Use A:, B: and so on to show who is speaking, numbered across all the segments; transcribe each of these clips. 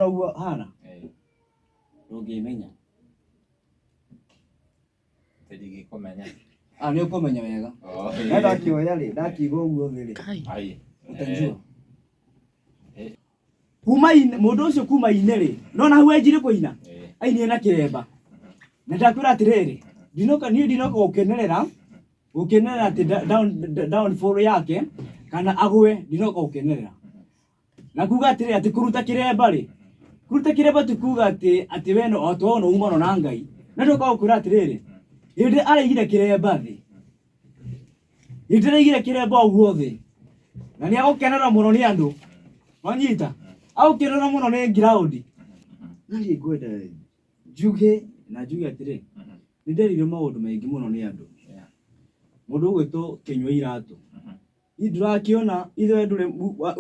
A: Ũguo hana ndũngĩmenya.
B: Ndingĩkũmenya.
A: Ah, nĩ ũkũmenya wega.
B: Oh,
A: Na ndakĩoya rĩ, ndakiuga ũguo thĩ rĩ,
B: Ai.
A: utanjua. Kuma ine, mũndũ ũcio kuma ine rĩ, nona hau anjire kũina, ainire na kĩremba. Na ndakwĩra atĩrĩrĩ, ndinoka niĩ ndinoka gũkenerera, gũkenerera atĩ downfall yake, kana agwe, ndinoka gũkenerera. Na kuga atĩrĩ atĩ kũruta kĩremba rĩ, kũruta kĩremba ti kuga atĩ atĩ we no atĩ we no umano na Ngai. Na ndoka gũkwĩra atĩrĩrĩ, hĩndĩ araigire kĩremba thĩ, hĩndĩ araigire kĩremba ũguo thĩ, na nĩ agũkenerwo mũno nĩ andũ, wanyita, agũkenerwo mũno nĩ ground. Na niĩ ngwenda njuge na njuge atĩrĩ, nĩ nderirwo maũndũ maingĩ mũno nĩ andũ. Mũndũ ũgwĩtwo Kĩnyua Iratũ. Niĩ ndũrakĩona ithuĩ ndũrĩ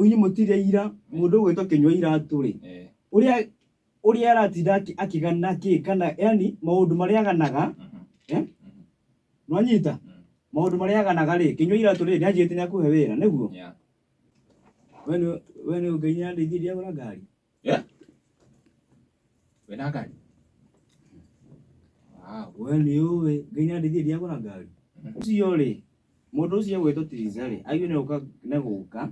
A: inyuĩ mũtirĩ aira mũndũ ũgwĩtwo Kĩnyua Iratũ rĩ, ũrĩa ũrĩa aratinda akĩgana kĩ kana yani maũndũ marĩa aganaga, eh? Nwanyita maũndũ marĩa aganaga rĩ, Kĩnyua Iratũ rĩ, nĩanjĩrĩte nĩakũhe wĩra nĩguo? We nĩ we nĩ Ngai nĩandeithirie ndiagũra ngari.
B: Yeah? Wĩna ngari? Wow.
A: We nĩ ũĩ Ngai nĩandeithirie ndiagũra ngari. Ũcio rĩ, mũndũ ũcio ũgwĩtwo Tiriza rĩ, agĩrĩirwo nĩ gũka nĩ gũka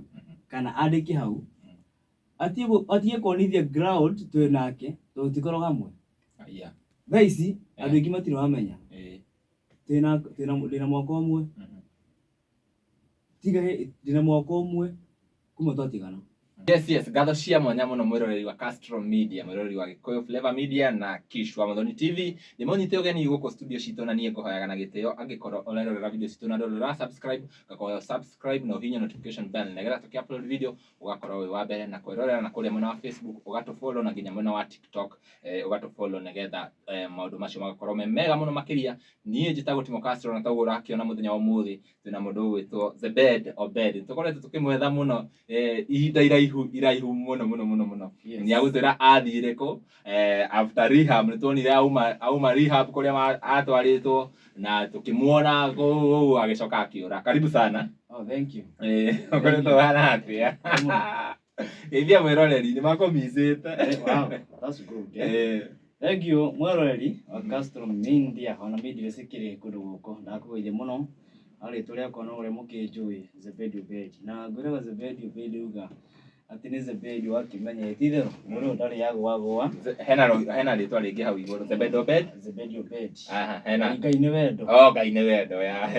A: kana andĩke hau atige atige kuonithia ground twĩ nake tondũ tũtikoragwo hamwe.
B: Aya.
A: Thaa ici andũ aingĩ matirĩ mamenya twĩna twĩna ndĩna mwaka ũmwe tiga ndĩna mwaka ũmwe kuma twatigana.
B: Yes, ngatho cia mwanya mũno mwĩroreri wa Castro Media, mwĩroreri wa Gĩkũyũ Flavor Media na Kish wa Muthoni TV. Ndĩmũnyite ũgeni gũkũ studio citũ na niĩ ngũhoyaga na gĩtĩo angĩkorwo ũrerorera video citũ na ndũrĩ ũra subscribe, ngakũhoya subscribe na ũhihinye notification bell nĩgetha tũkĩ upload video ũgakorwo wĩ wa mbere na kwĩrorera na kũrĩa mwena wa Facebook ũgatũ follow na nginya mwena wa TikTok ũgatũ follow nĩgetha maũndũ macio magakorwo me mega mũno makĩria. Niĩ njĩtagwo Timo Castro na toguo ũrakĩona mũthenya wa ũmũthĩ twĩna mũndũ ũgwĩtwo Zebed Obed. Tũkoretwo tũkĩmwetha mũno ihinda iraihu iraihu mũno mũno mũno mũno.
A: Yes.
B: Nĩ agũtwĩra athire kũ after rehab, nĩ tuonire auma rehab kũrĩa atwarĩtwo na tũkĩmuona kũu agĩcoka akĩũra. Karibu sana.
A: Oh, thank you.
B: Ũkoretwo ũhana atĩa? Geithia mwĩroreri, nĩ makũmicĩte.
A: Wow, that's good. Eh? Thank you mwĩroreri wa Castro Media ona media cikĩrĩ kũndũ gũkũ ndakũgeithia mũno na rĩtwa rĩakwa no ũrĩa mũkĩnjũĩ Zebedi Obedi na ngwĩraga Zebedi Obedi uga atĩ nĩ Zebedi wakĩmenya ti itherũ mũndũ ũyũ ndarĩ agũagũa.
B: Hena rĩtwa rĩngĩ hau igũrũ, Zebedi Obed.
A: Zebedi Obedi.
B: Aha, hena.
A: Ngai nĩ wendo.
B: Oh, Ngai nĩ wendo, ya.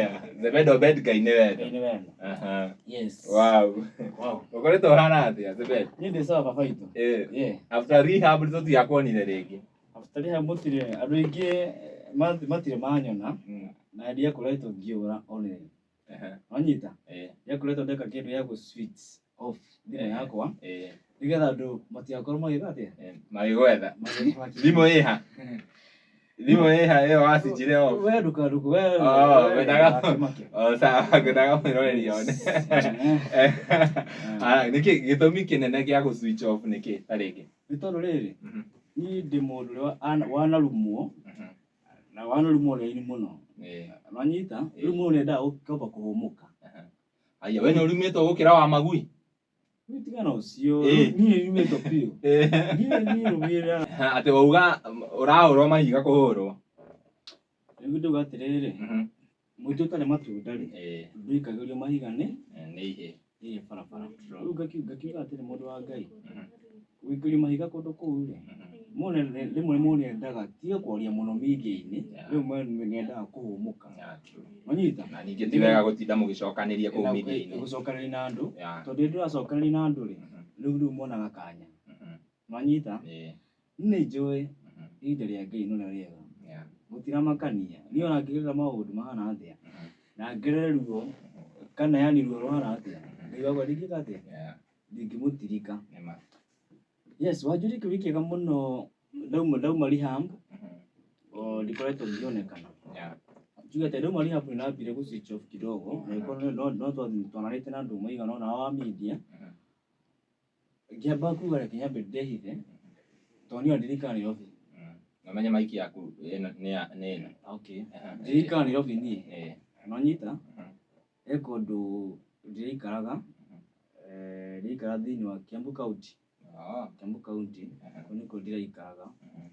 B: Zebedi Obed, Ngai nĩ wendo.
A: Ngai nĩ wendo.
B: Aha.
A: Yes.
B: Wow.
A: Wow.
B: Ũkoretwo ũhana atĩa, Zebedi?
A: Niĩ ndĩ sawa baba itũ.
B: After rehab nĩ tũtiakuonire rĩngĩ.
A: After rehab mũtirĩ andũ aingĩ matirĩ manyona na ndiakoretwo ngĩũra one. Wanyita? Ndiakoretwo ndeka kĩndũ gĩa gũ switch off thimũ yakwa nĩgetha andũ matigakorwo magĩka atĩa?
B: Magĩgwetha. Thimũ ĩha? Thimũ ĩha ĩyo wacinjire off?
A: We ndũkanduku we.
B: Oh, ngwendaga. Oh, sawa, ngwendaga mwĩroreri one. Ah, nĩkĩ gĩtũmi kĩnene gĩa gũ switch off nĩkĩ ta rĩngĩ?
A: Nĩ tondũ rĩrĩ, niĩ ndĩ mũndũ ũrĩa wanarumwo na wanarumwo raini mũno. Wanyita? Rĩu mũndũ nĩendaga gũkĩamba kũhũmũka.
B: Aya, we nĩ ũrumĩtwo gũkĩra wa magui?
A: Rĩu tigana ũcio, niĩ nĩrumĩtwo biũ. Niĩ rũmĩrĩra.
B: Atĩ wauga ũrahũrwo mahiga kũhũrwo?
A: Rĩu ndauga atĩrĩrĩ, mũtĩ ũtarĩ matunda rĩ, ndũikagĩrio mahiga nĩ
B: Nĩ ihĩĩ.
A: Nĩ barabara. Rĩu ngakiuga atĩrĩ mũndũ wa Ngai, gũikĩrio mahiga kũndũ kũu rĩ, mũndũ rĩmwe mũndũ nĩendaga tiga kwaria mũno media-inĩ, rĩmwe nĩendaga kũhũmũka. Wanyita?
B: Na ningĩ ti wega gũtinda mũgĩcokanĩria kũu media-inĩ.
A: Gũcokanĩria na andũ, tondũ rĩrĩa tũracokanĩria na andũ rĩ, rĩu monaga kanya. Wanyita? Nĩ njũĩ ihinda rĩa Ngai norĩo rĩega. Gũtiramakania. Niĩ ona ngĩgerera maũndũ mahana atĩa, na ngerere ruo kana yani ruo rũhana atĩa, Ngai wakwa ndingĩka atĩa? Ndingĩmũtirika. Yes, wanjũria kĩũria kĩega mũno ndauma rehab, ndikoretwo ngĩonekana. Njuge atĩ ndauma rehab nĩ ndambire gũ switch off kidogo, na ĩkorwo no twanarĩte na andũ maigana ũna wa media. Ngĩamba kuga reke nyambe ndehithe, tondũ niĩ ona ndirikana Nairobi.
B: Na ũmenye mic yaku ĩno nĩ nĩ ĩno.
A: Okay. Ndirikana Nairobi niĩ. Nwanyita? He kũndũ ndĩraikaraga, ndĩraikara thĩinĩ wa Kiambu County.
B: Oh.
A: Kiambu County.
B: Mhm.
A: Kũu nĩkuo ndĩraikaraga.
B: Mhm.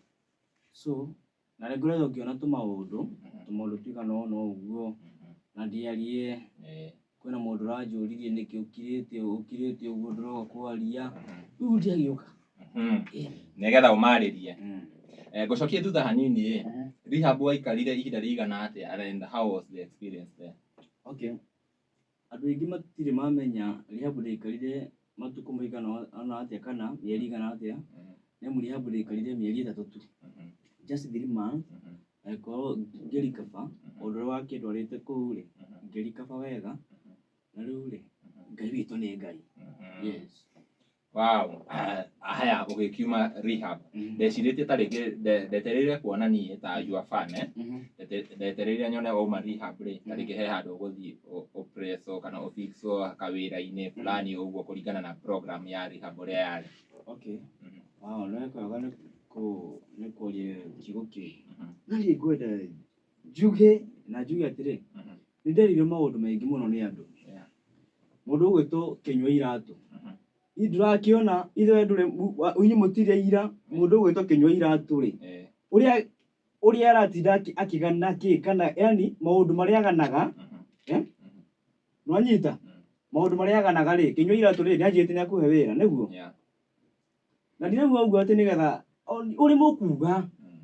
A: So na nĩ ngoretwo ngĩona tũmaũndũ,
B: Mhm.
A: tũmaũndũ tũigana ũna ũguo,
B: Mhm.
A: na ndiarie.
B: Eh.
A: Kwĩna mũndũ ũranjũririe nĩkĩ ũkirĩte ũkirĩte ũguo ndũroka kwaria.
B: Mhm.
A: Rĩu ndiagĩũka.
B: Mhm.
A: Ĩĩ.
B: Nĩgetha ũmarĩrie.
A: Mm.
B: Eh, ngũcokie thutha hanini ĩ.
A: Mhm.
B: Rehab waikarire ihinda rĩigana atĩa and how was the experience there?
A: Okay. Andũ aingĩ matirĩ mamenya rehab ndaikarire matukũ maigana ona atĩa kana mĩeri igana atĩa.
B: Mhm.
A: Nĩ amu rehab ndaikarire mĩeri 3 tu.
B: Mhm.
A: Just 3 months.
B: Mhm.
A: Agĩkorwo ngĩrikaba ũndũ ũrĩa wakĩndwarĩte kũu rĩ,
B: Mhm.
A: ngĩrikaba wega na rĩu rĩ, Ngai witũ nĩ Ngai.
B: Mhm.
A: Yes.
B: Wow. Ah, haya ũgĩkiuma rehab.
A: Mhm.
B: Ndecirĩtie ta rĩngĩ ndetereire kuona niĩ ta your fan eh.
A: Mhm.
B: Ndetereire nyone wauma rehab rĩ ta rĩngĩ he handũ ũgũthiĩ ũpresswo kana ũfixwo kawĩra-inĩ fulani ũguo kũringana na program ya rehab ũrĩa yarĩ.
A: Okay.
B: Mhm.
A: Wow, nĩ weka wega nĩ nĩ kũaria kiugo kĩu.
B: Mhm.
A: Na niĩ ngwenda njuge na njuge atĩrĩ,
B: Mhm.
A: nĩ nderirwo maũndũ maingĩ mũno nĩ andũ.
B: Yeah.
A: Mũndũ ũgwĩtwo Kĩnyua Iratũ.
B: Mhm.
A: Niĩ ndũrakĩona ithuĩ ndũrĩ inyuĩ mũtirĩ ira mũndũ ũgwĩtwo Kĩnyua Iratũ rĩ,
B: Eh.
A: ũrĩa ũrĩa aratinda akĩgana kĩ kana yani maũndũ marĩa aganaga.
B: Mhm.
A: Eh? Nĩwanyita?
B: Mm.
A: Maũndũ marĩa aganaga rĩ, Kĩnyua Iratũ rĩ, nĩanjĩrĩte nĩakũhe wĩra nĩguo?
B: Yeah.
A: Na ndirauga ũguo atĩ nĩgetha ũrĩ mũkuga.
B: Mm.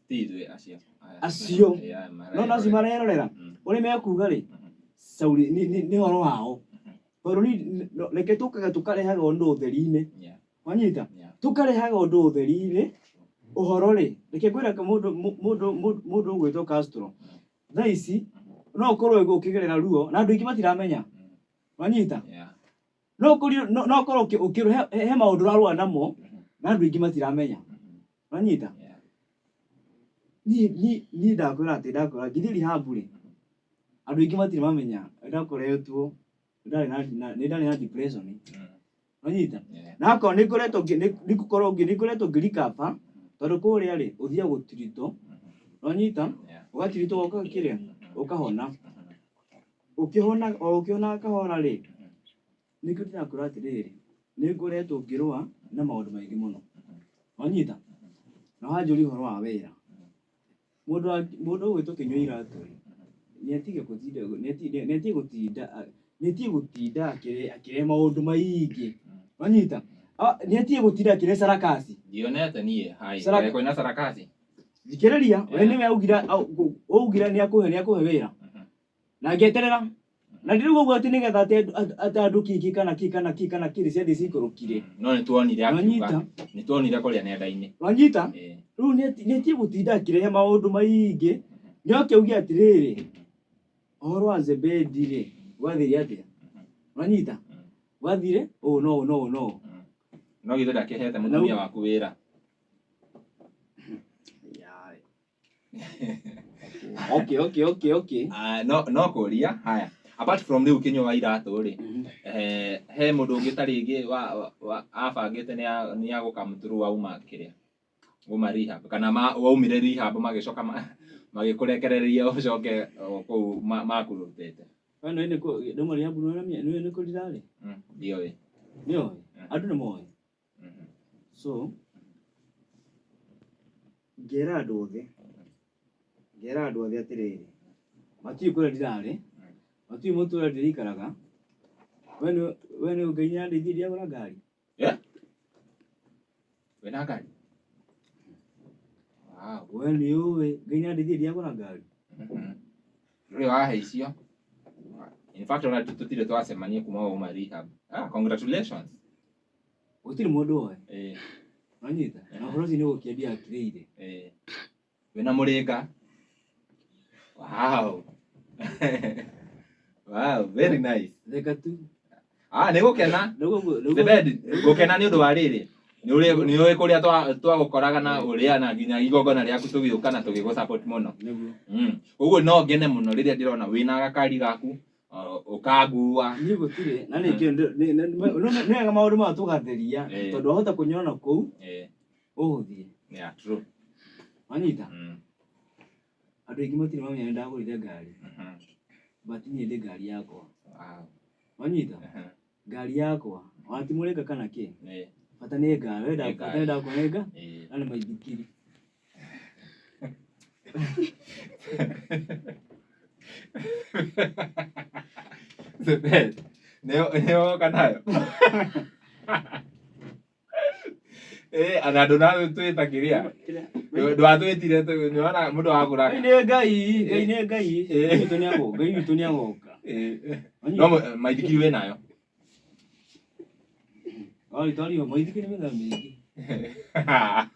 B: Ti ithuĩ acio. Aya.
A: Acio.
B: Yeah,
A: No no acio marerorera.
B: Mm.
A: Ũrĩa mekuga rĩ,
B: Mhm.
A: sauri nĩ ũhoro wao. Tondũ niĩ reke tũkaga tũkarehaga ũndũ ũtheri-inĩ.
B: Yeah.
A: Wanyita?
B: Yeah.
A: Tũkarehaga ũndũ ũtheri-inĩ. Ũhoro rĩ, reke ngwĩre mũndũ mũndũ mũndũ ũgwĩtwo Castro. Thaa ici no ũkorwo ũkĩgerera ruo na andũ aingĩ matiramenya.
B: Mm.
A: Wanyita?
B: Yeah.
A: No ũkorio no ũkorwo ũkĩ he maũndũ ũrarũa namo
B: Mhm.
A: na andũ aingĩ matiramenya.
B: Mhm.
A: Wanyita?
B: Yeah.
A: Niĩ niĩ niĩ ndakwĩra atĩ ndakwĩra ngĩthiĩ rehab rĩ, andũ aingĩ matirĩ mamenya ndakoretwo ndarĩ na nĩ ndarĩ na depression.
B: Mm.
A: Wanyita?
B: Yeah.
A: Na akorwo nĩ ngoretwo nĩ ngũkorwo nĩ ngoretwo ngĩrikaba tondũ kũrĩa rĩ ũthiaga gũtiritwo. Wanyita?
B: Yeah.
A: Ũgatiritwo ũgakĩrĩa ũkahona.
B: Mhm.
A: Ũkĩhona o ũkĩhonaga kahora rĩ, nĩkĩo ndĩrakwĩra atĩrĩrĩ, nĩ ngoretwo ngĩrũa na maũndũ maingĩ mũno. Wanyita? Na wanjũria ũhoro wa wĩra. Mũndũ mũndũ ũgwĩtwo Kĩnyua Iratũ rĩ, nĩ atige gũtinda nĩ atige gũtinda nĩ atige gũtinda akĩrehe maũndũ maingĩ. Wanyita? Nĩ atige gũtinda akĩrehe sarakasi.
B: Ndionete niĩ hai.
A: Saraka-
B: Kwĩna sarakasi.
A: Thikĩrĩria, we
B: Yeah.
A: nĩwe augire nĩ akũhe wĩra.
B: Mhm.
A: Na ngĩeterera. Na ndirauga ũguo atĩ nĩgetha atĩ atĩ andũ kĩ kana kĩ kana kĩ kana kĩ ciathiĩ ciikũrũkire.
B: No nĩ tuonire akiuga.
A: Wanyita?
B: Nĩ tuonire kũrĩa nenda-inĩ.
A: Wanyita?
B: Eh.
A: Rĩu nĩ atige gũtinda akĩrehe maũndũ maingĩ. Nĩ oke auge atĩrĩrĩ, ũhoro wa Zebedi rĩ, gwathire atĩa? Wanyita? Gwathire ũũ no ũũ no ũũ no ũũ.
B: No githĩ ndakĩhete mũtumia waku wĩra.
A: Okay, okay, okay, okay.
B: Ah, no no kũria haya apart from rĩu Kĩnyua wa Iratũ rĩ,
A: Mhm.
B: eh, he mũndũ ũngĩ ta rĩngĩ wa abangĩte nĩ agũkamũtũrũ wauma kĩrĩa wauma rehab kana waumire rehab magĩcoka magĩkũrekereria ũcoke o kũu makurutĩte.
A: We nĩũĩ nĩkũ ndauma rehab nĩũĩ nĩkũ ndĩrarĩ?
B: Mm, ndiũĩ.
A: Nĩũĩ?
B: Mm.
A: Andũ nĩmoĩ.
B: Mhm.
A: So ngera andũ othe, ngera andũ othe atĩrĩrĩ, matiũĩ kũrĩa ndĩrarĩ, matiũĩ mũtũrĩre ndĩraikaraga. We nĩ we nĩ Ngai nĩandeithirie ndiagũra ngari.
B: Yeah? Wĩna ngari? Wow.
A: We nĩũĩ Ngai nĩandeithirie ndiagũra ngari.
B: Mhm. Ndũrĩ wahaicio. In fact ona tũtirĩ twacemania kuma wauma rehab. Ah, congratulations.
A: Gũtirĩ mũndũ oĩ.
B: Eh,
A: Wanyita? Na ũhoro ũcio nĩ gũkĩambia akirĩire.
B: eh. Wĩna mũrĩnga. Wow. Wow, very nice.
A: Theka tu.
B: Ah, nĩ gũkena.
A: Nĩguo
B: Zebedi, gũkena nĩ ũndũ wa rĩrĩ. Nĩ ũrĩ kũrĩa twagũkoraga na ũrĩa na nginya igongona rĩaku tũgĩũka na tũgĩgũ support mũno.
A: Nĩguo.
B: Ũguo no ngene mũno rĩrĩa ndĩrona wĩna gakari gaku ũkangua.
A: Niĩ gũtirĩ na nĩkĩo nĩ wega maũndũ maya tũgatheria
B: Eh.
A: tondũ wahota kũnyona kũu
B: Eh,
A: ũgũthiĩ.
B: yeah, true.
A: Wanyita?
B: Mm.
A: Andũ aingĩ matirĩ mamenya nĩ ndagũrire ngari. But niĩ ndĩ ngari yakwa.
B: Wow.
A: Wanyita?
B: Mhm.
A: Ngari yakwa ona ti mũrĩnga kana kĩ.
B: Eh.
A: Bata nĩ ngari, wenda
B: Nĩ
A: bata nĩ ndakwa nĩ ngari,
B: Ĩĩ.
A: na nĩ maithikiri.
B: Nĩyo woka nayo. Ĩĩ, ona ndũnatwĩta kĩrĩa. Ndwatwĩtire nĩwona mũndũ wagũra.
A: Ngai nĩ Ngai, Ngai nĩ Ngai.
B: Ĩĩ.
A: Ngai witũ nĩagũka, Ngai witũ nĩagoka.
B: Ĩĩ. No maithikiri wĩ nayo.
A: Ori tori maithikiri nĩ mĩthemba mĩingĩ.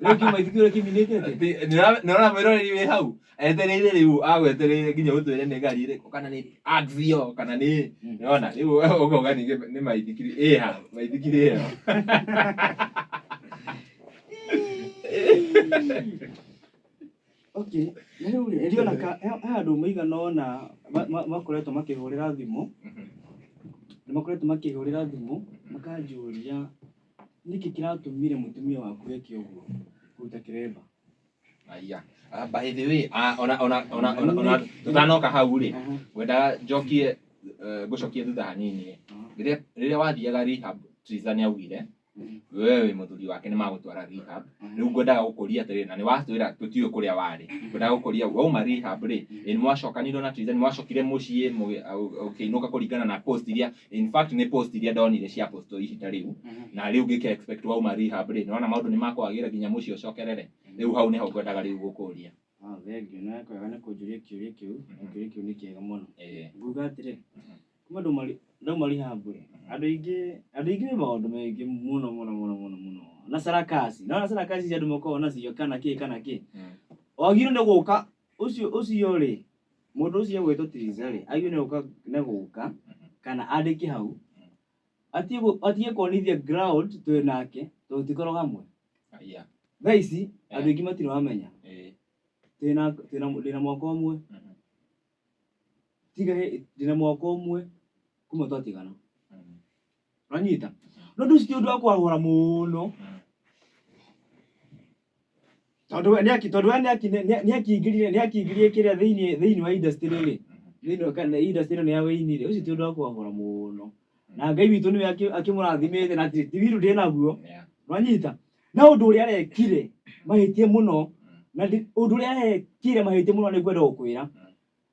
A: Rĩu kĩ maithikiri ũrĩa kĩminĩte atĩa?
B: Nĩũrona mwĩroreri wĩ hau etereire rĩu agwetereire nginya ũtwĩre nĩ ngari ĩrĩkũ kana nĩ Axio kana nĩ nĩwona rĩu ũkauga ningĩ nĩ maithikiri ĩha maithikiri ĩyo.
A: Okay, na rĩu rĩ, ndiona ka he andũ maigana ũna makoretwo makĩhũrĩra thimũ, nĩ makoretwo makĩhũrĩra thimũ makanjũria nĩkĩ kĩratũmire mũtumia waku eke ũguo kũruta kĩremba.
B: Aya. Ah, by the way, ah, ona ona ona ona ona tutanoka hau rĩ, ngwendaga njokie ngũcokie thutha hanini. Rĩrĩa rĩrĩa wathiaga rehab, Triza nĩ augire we wĩ mũthuri wake nĩ magũtwara rehab. Rĩu ngwendaga gũkũria atĩrĩrĩ, na nĩ watwĩra tũtiũĩ kũrĩa warĩ. Ngwendaga gũkũria wauma rehab rĩ, ĩ nĩ mwacokanirwo na Triza, nĩ mwacokire mũciĩ ũkĩinũka kũringana na post iria, in fact nĩ post iria ndonire cia postwo ihinda rĩu, na rĩu ngĩkĩ expect wauma rehab rĩ, nĩwona maũndũ nĩ makwagĩra nginya mũciĩ ũcokerere. Rĩu hau nĩho ngwendaga rĩu gũkũria.
A: Ah, thengiũ na kwega nĩ kũnjũria kĩũria kĩu, na kĩũria kĩu nĩ kĩega mũno. Nguga atĩrĩ, kuma ndauma rehab rĩ, andũ aingĩ andũ aingĩ me maũndũ maingĩ mũno mũno mũno mũno mũno. Na sarakasi, nĩwona sarakasi ici andũ makoragwo nacio kana kĩ kana kĩ. Wagĩrĩirwo nĩ gũka ũcio ũcio rĩ, mũndũ ũcio ũgwĩtwo Triza rĩ, agĩrĩirwo nĩ gũka nĩ gũka kana andĩke hau, atige atige kuonithia ground twĩ nake tondũ tũtikoragwo hamwe.
B: Aya.
A: Thaa ici andũ aingĩ matirĩ mamenya twĩna twĩna ndĩna mwaka ũmwe tiga ndĩna mwaka ũmwe kuma twatigana. Ũranyita? No ũndũ ũcio ti ũndũ wa kwarahũra mũno. Tondũ we nĩaki tondũ we nĩaki nĩakĩingĩrire nĩakĩingĩrire kĩrĩa thĩinĩ thĩinĩ wa industry rĩ, thĩinĩ wa kana industry ĩno ya wĩini rĩ, ũcio ti ũndũ wa kwarahũra mũno. Na Ngai witũ nĩwe akĩmũrathimĩte na ti wiru ndĩ naguo. Nĩwanyita? Na ũndũ ũrĩa arekire mahĩtia mũno, na ũndũ ũrĩa arekire mahĩtia mũno nĩ ngwenda gũkwĩra.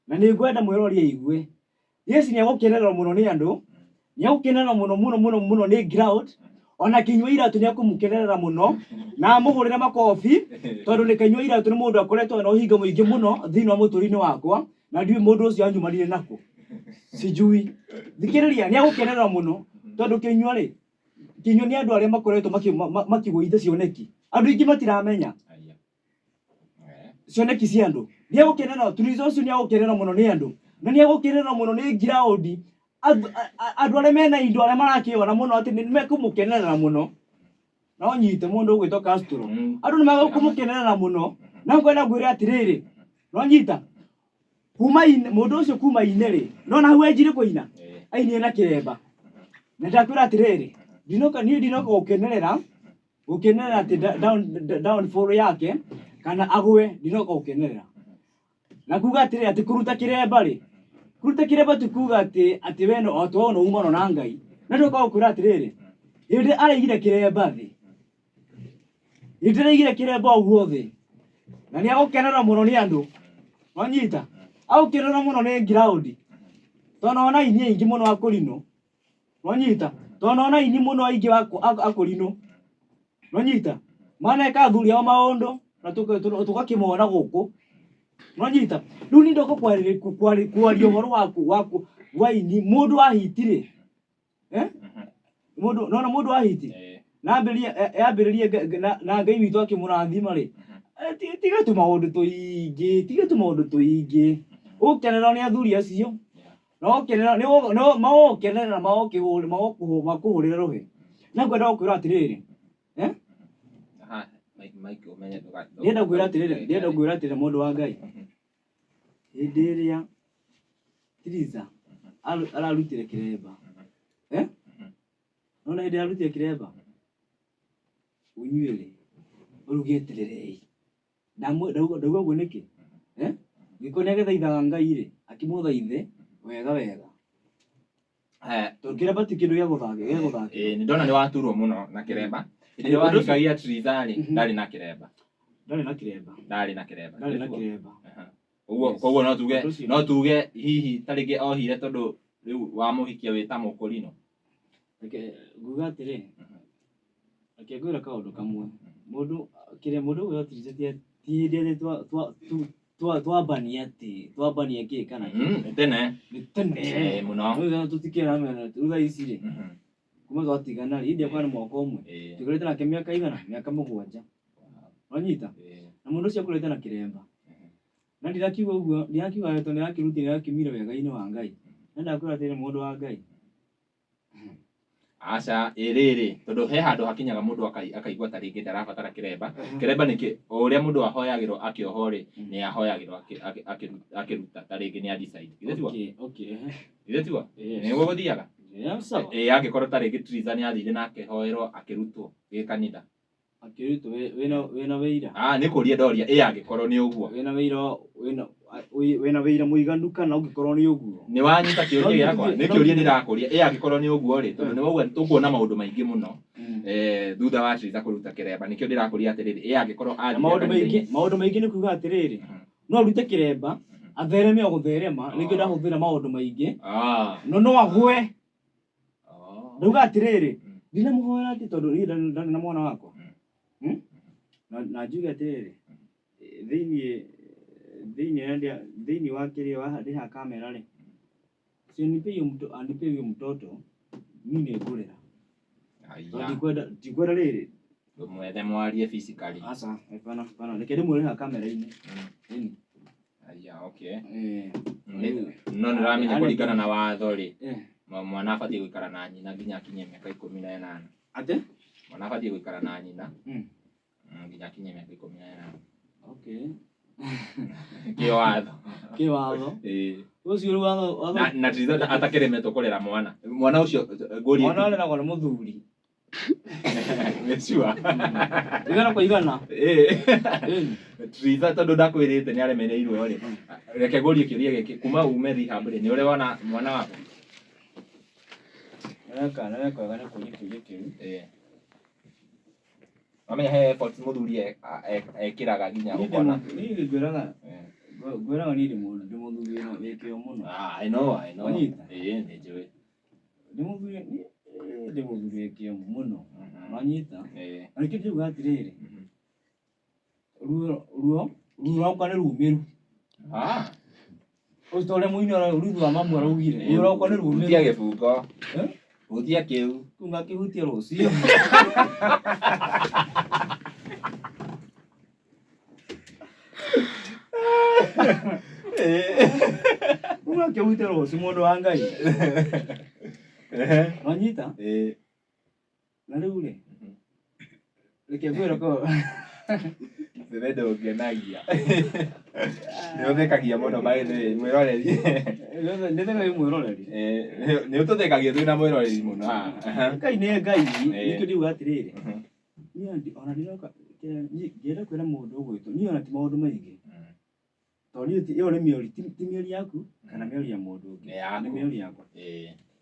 A: Na nĩ ngwenda mwĩrori aigue. Yes nĩ egũkenererwo mũno nĩ andũ, nĩ egũkenererwo mũno mũno mũno mũno nĩ ground, ona Kĩnyua Iratũ nĩ ekũmũkenerera mũno, na amũhũrĩre makobi, tondũ nĩ Kĩnyua Iratũ nĩ mũndũ akoretwo ena ũhinga mũingĩ mũno thĩinĩ wa mũtũrĩre-inĩ wakwa, na ndiũĩ mũndũ ũcio anyumanire nakũ. Sijui. Thikĩrĩria, nĩ egũkenerera mũno, tondũ Kĩnyua rĩ, Kĩnyua nĩ andũ arĩa makoretwo makĩgũithia cioneki. Andũ aingĩ matiramenya. Cioneki cia andũ. Nĩ egũkenerwo, Triza ũcio nĩ egũkenerwo mũno nĩ andũ. Na nĩ egũkenerwo mũno nĩ ground. Andũ arĩa mena indo arĩa marakĩona mũno atĩ nĩ mekũmũkenerera mũno. No nyite mũndũ ũgwĩtwo Castro. Andũ nĩ megũkũmũkenerera mũno. Na ngwenda ngwĩre atĩrĩrĩ, no nyita, kuma mũndũ ũcio kuma ine rĩ, nona hau anjirie kũina, ainire na kĩremba. Na ndakwĩra atĩrĩrĩ, ndinoka niĩ ndinoka gũkenerera gũkenerera atĩ downfall yake kana agwe, ndinoka gũkenerera. Na kuga atĩrĩrĩ atĩ kũruta kĩremba rĩ, kũruta kĩremba ti kuga atĩ atĩ we no atĩ we no umano na Ngai. Na ndoka gũkwĩra atĩrĩrĩ, hĩndĩ araigire kĩremba thĩ, hĩndĩ araigire kĩremba ũguo thĩ, na nĩ agũkenerera mũno nĩ andũ, wanyita, agũkenerera mũno nĩ ground, tondũ ona aini aingĩ mũno a kũrinũ. Nwanyita? Tondũ nona aini mũno aingĩ akũrinũ. Nwanyita? Maneka athuri ao maũndũ na tũgakĩmona gũkũ. Nwanyita? Rĩu niĩ ndoka kwaria ũhoro wa aini, mũndũ wa hiti rĩ, mũndũ, nĩwona mũndũ wa hiti? Na ambĩrĩrie na Ngai witũ akĩmũrathima rĩ, tiga tũmaũndũ tũingĩ, tiga tũmaũndũ tũingĩ. Ũgũkenerwo nĩ athuri acio. No nĩ magũgũkenerera makũhũrĩre rũhĩ. Na ngwenda gũkwĩra atĩrĩrĩ, eh? Ndĩrenda ngwĩra atĩrĩrĩ, ndĩrenda ngwĩra atĩrĩrĩ mũndũ wa Ngai. Hĩndĩ ĩrĩa Triza ararutire kĩremba, eh? Nona hĩndĩ ararutire kĩremba, ũnyuĩrĩ, ũruge atĩrĩrĩ, Ndauga ũguo nĩkĩ? Eh? Gĩkũ nĩ agĩthaithaga Ngai rĩ, akĩmũthaithe wega wega. Tondũ kĩremba ti kĩndũ gĩa gũthakĩra.
B: Ĩĩ, nĩ ndona nĩ waturwo mũno na kĩremba. Hĩndĩ ĩrĩa
A: Ũndũ ũcio-
B: wahikagia Triza rĩ, ndarĩ na kĩremba.
A: Ndarĩ na kĩremba.
B: Ndarĩ na kĩremba.
A: Ndarĩ na
B: Nĩguo?
A: kĩremba.
B: Aha. Ũguo
A: Yes.
B: koguo no tuge
A: Ũndũ ũcio-
B: no tuge hihi ta rĩngĩ ohire tondũ rĩu wamũhikia wĩ ta mũkũrinũ.
A: Reke nguga atĩrĩ, reke ngwĩre kaũndũ kamwe. Mũndũ kĩrĩa mũndũ ũgwĩtwo Triza ti ti hĩndĩ atĩ twambania atĩ twambania kĩ kana kĩ.
B: Nĩ tene.
A: Nĩ tene.
B: Eh, mũno.
A: Rĩu tũtikĩramenya rĩu thaa ici rĩ, kuma twatigana rĩ, india nĩ mwaka ũmwe. Tũikarĩte nake mĩaka igana, mĩaka 7. Wanyita? Na mũndũ ũcio akoretwo na kĩremba. Na ndirakiuga ũguo, ndirakiuga atĩ tondũ nĩarakĩrutire nĩarakĩumire wega-inĩ wa Ngai. Na ndakwĩra atĩrĩ mũndũ wa Ngai.
B: Aca, ĩ rĩrĩ, tondũ he handũ hakinyaga mũndũ akaigua ta rĩngĩ ndarabatara kĩremba. Kĩremba nĩkĩ, o ũrĩa mũndũ ahoyagĩrwo akĩohwo rĩ, nĩ ahoyagĩrwo akĩruta ta rĩngĩ nĩ a decide. Githĩ tiguo?
A: Okay, okay.
B: Githĩ tiguo?
A: Yes.
B: Nĩguo gũthiaga?
A: Yeah, sawa.
B: Ĩ angĩkorwo ta rĩngĩ Triza nĩ athire na akĩhoerwo akĩrutwo gĩkanitha.
A: Akĩrutwo wĩna wĩira.
B: Ah, nĩ kũria ndoria, ĩ angĩkorwo nĩ ũguo.
A: Wĩna wĩira wĩna wĩira mũiganu kana ũngĩkorwo nĩ ũguo.
B: Nĩ wanyita kĩũria
A: No
B: gĩakwa?
A: nginya
B: Nĩ kĩũria ndĩrakũria. Ĩ angĩkorwo nĩ ũguo rĩ, tondũ nĩ wauga tũkuona maũndũ maingĩ mũno. Thutha wa Triza kũruta kĩremba, nĩkĩo ndĩrakũria atĩrĩrĩ, ĩ angĩkorwo
A: Na
B: athire
A: maũndũ
B: kanitha-inĩ.
A: maingĩ, maũndũ maingĩ nĩ kuga atĩrĩrĩ, no arute kĩremba, athereme o gũtherema, nĩkĩo ndahũthĩra maũndũ maingĩ, no no agwe. Ndauga atĩrĩrĩ, ndinamũhoera atĩ tondũ niĩ ndarĩ na mwana wakwa. Na njuge atĩrĩrĩ, thĩiniĩ wa kĩrĩa wa ndĩ haha kamera rĩ, si anipe hiyo mtoto, anipe huyo mtoto, niĩ nĩ ngũrĩra. Tondũ ndikwenda rĩrĩ.
B: Mwethe mwarie physically.
A: Aca, hapana, hapana. Reke ndĩmwĩre haha kamera-inĩ. Ĩni.
B: Aya, okay.
A: Eh.
B: No nĩ ũramenya kũringana na watho rĩ, mwana abatiĩ gũikara na nyina nginya akinye mĩaka 18.
A: Atĩ?
B: Mwana abatiĩ gũikara na nyina nginya akinye mĩaka 18.
A: Okay.
B: Kĩ watho.
A: Kĩ watho.
B: Ĩĩ.
A: Ũcio rĩu watho
B: Na Triza atakĩremetwo kũrera mwana. Mwana ũcio ngũrie.
A: Mwana areragwo nĩ mũthuri.
B: Nĩ sure.
A: Igana kwa igana.
B: Ĩĩ.
A: Ĩni.
B: Triza tondũ ndakwĩrĩte nĩ aremereirwo rĩ. Reke ngũrie kĩũria gĩkĩ kuma ume rehab rĩ, nĩ ũrĩ wona mwana waku?
A: Nĩweka wega nĩ kũria kĩũria kĩu.
B: Ĩĩ. Wamenya he efforts mũthuri ekĩraga nginya ũkona.
A: Niĩ ngwĩraga ngwĩraga niĩ ndĩ mũthuri wĩ kĩo mũno.
B: Ah, I know, I know.
A: Wanyita?
B: Ĩĩ, nĩ njũĩ.
A: Ndĩ mũthuri ndĩ mũthuri wĩ kĩo mũno. Wanyita?
B: Ĩĩ.
A: Na nĩkĩo ndĩrauga atĩrĩrĩ, ruo ruo ruo rwakwa nĩ rumĩru.
B: Ah.
A: Ũcio ta ũrĩa mũini Ruth wa Mamu araugire, ruo rwakwa nĩ rumĩru.
B: Hutia gĩbungo.
A: Eh?
B: Hutia kĩu.
A: Rĩu ngakĩhutia rũciũ. Rĩu ngakĩhutia rũciũ mũndũ wa Ngai. Wanyita?
B: Ĩĩ.
A: Na rĩu rĩ, reke ngwĩre ko
B: Wewe ndũngenagia. Nĩ ũthekagia mũno by the way, mwĩroreri.
A: Nĩthekagia mwĩroreri.
B: Nĩ ũtũthekagia twĩna mwĩroreri mũno.
A: Ngai nĩ Ngai, nĩkĩo ndiuga atĩrĩrĩ. Niĩ ona ndinoka ngĩenda kwĩra mũndũ ũgwĩtwo, niĩ ona ti maũndũ maingĩ. Tondũ niĩ ĩyo nĩ mĩori, ti mĩori yaku kana mĩori ya mũndũ ũngĩ.
B: Nĩ yaku.
A: Nĩ mĩori yakwa.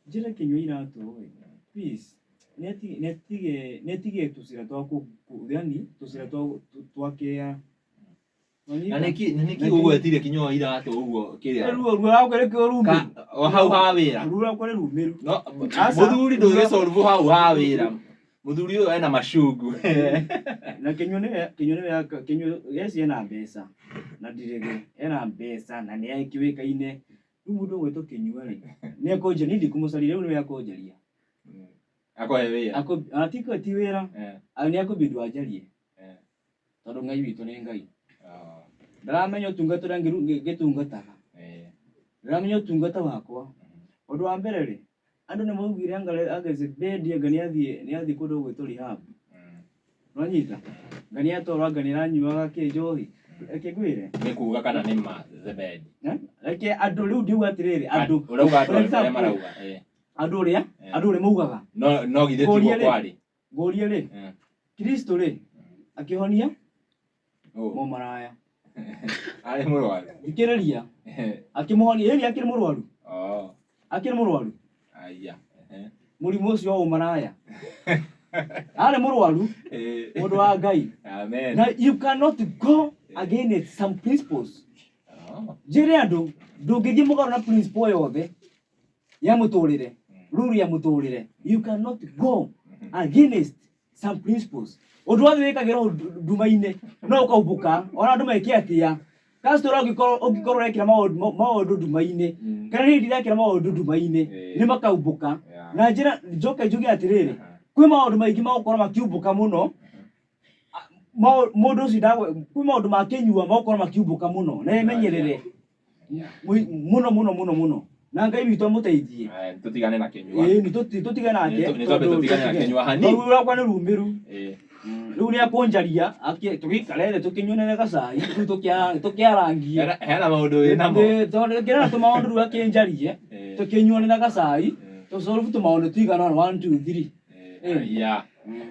A: Njĩra kĩnyua iratũ ĩ, please, nĩatige tũcĩra twa yani tũcĩra twa kĩa.
B: Na nĩkĩ nĩkĩ ũgwetire kinyua iratũ ũguo kĩrĩa?
A: Ruo ruo rwakwa nĩkĩo rumĩru.
B: O hau ha wĩra.
A: Ruo rwakwa nĩ rumĩru.
B: No mũthuri ndũgĩsolve hau ha wĩra. Mũthuri ũyũ ena macungu.
A: Na Kĩnyua nĩwe Kĩnyua nĩwe Kĩnyua yes ena mbeca na ndirĩge ena mbeca na nĩ akĩũĩkaine. Rĩu mũndũ ũgwĩtwo Kĩnyua rĩ, nĩ ekũnjaria, niĩ ndikũmũcaria rĩu nĩwe ekũnjaria.
B: Akũhe wĩra.
A: Ona ti ti wĩra, nĩ ekũbindwo anjarie. Tondũ Ngai witũ nĩ Ngai. Ndaramenya ũtungata ũrĩa ngĩtungataga. Ndaramenya ũtungata wakwa. Ũndũ wa mbere rĩ, andũ nĩ maugire anga Zebedi anga nĩ athiĩ kũndũ gũgwĩtwo rehab. Nĩwanyita? Anga nĩ atwarwo anga nĩ aranyuaga kĩ njohi. Reke ngwĩre.
B: Nĩ kuga kana nĩ ma Zebedi.
A: Reke andũ rĩu ndiuga atĩrĩrĩ, andũ.
B: Ũrauga andũ
A: For
B: arĩa
A: example,
B: marauga.
A: Andũ ũrĩa andũ ũrĩa maugaga.
B: No no githĩ tiguo
A: Ngũrie rĩ.
B: kwarĩ.
A: Ngũrie rĩ, Kristo rĩ, akĩhonia mũmaraya.
B: Arĩ mũrwaru.
A: Thikĩrĩria. Akĩmũhonia, ĩni akĩrĩ mũrwaru. Akĩrĩ mũrwaru.
B: Aya.
A: Mũrimũ ũcio wa ũmaraya. Arĩ mũrwaru mũndũ wa Ngai.
B: Amen.
A: Na you cannot go against some principles.
B: Oh.
A: Njĩre andũ ndũngĩthiĩ mũgarũ na principle yothe ya mũtũrĩre, rule ya mũtũrĩre. You cannot go against some principles. Ũndũ wothe wĩkagĩrwo nduma-inĩ no ũkaumbũka ona andũ meke atĩa. Pastor ũngĩkorwo ũrekĩra maũndũ nduma-inĩ kana niĩ ndirekĩra maũndũ nduma-inĩ nĩ makaumbũka. Na njĩra njoke njuge atĩrĩrĩ, kwĩ maũndũ maingĩ magũkorwo makiumbũka mũno. Mũndũ ũcio kwĩ maũndũ ma kĩnyua magũkorwo makiumbũka mũno na emenyerere mũno mũno mũno mũno na Ngai witũ amũteithie.
B: Tũtigane na kĩnyua.
A: Ĩĩ nĩ tũtigane nake.
B: Nĩ twambe tũtigane na kĩnyua hanini.
A: Rũu rwakwa nĩ rumĩru. Rĩu nĩ akũnjaria tũgĩikare thĩ tũkĩnyuanĩre gacai rĩu tũkĩarangie.
B: Hena maũndũ wĩ namo.
A: Tondũ kĩrĩa tũmaũndũ rĩu akĩnjarie tũkĩnyuanĩra gacai tũsolve tũmaũndũ tũigana ũna 1 2 3.
B: Yeah.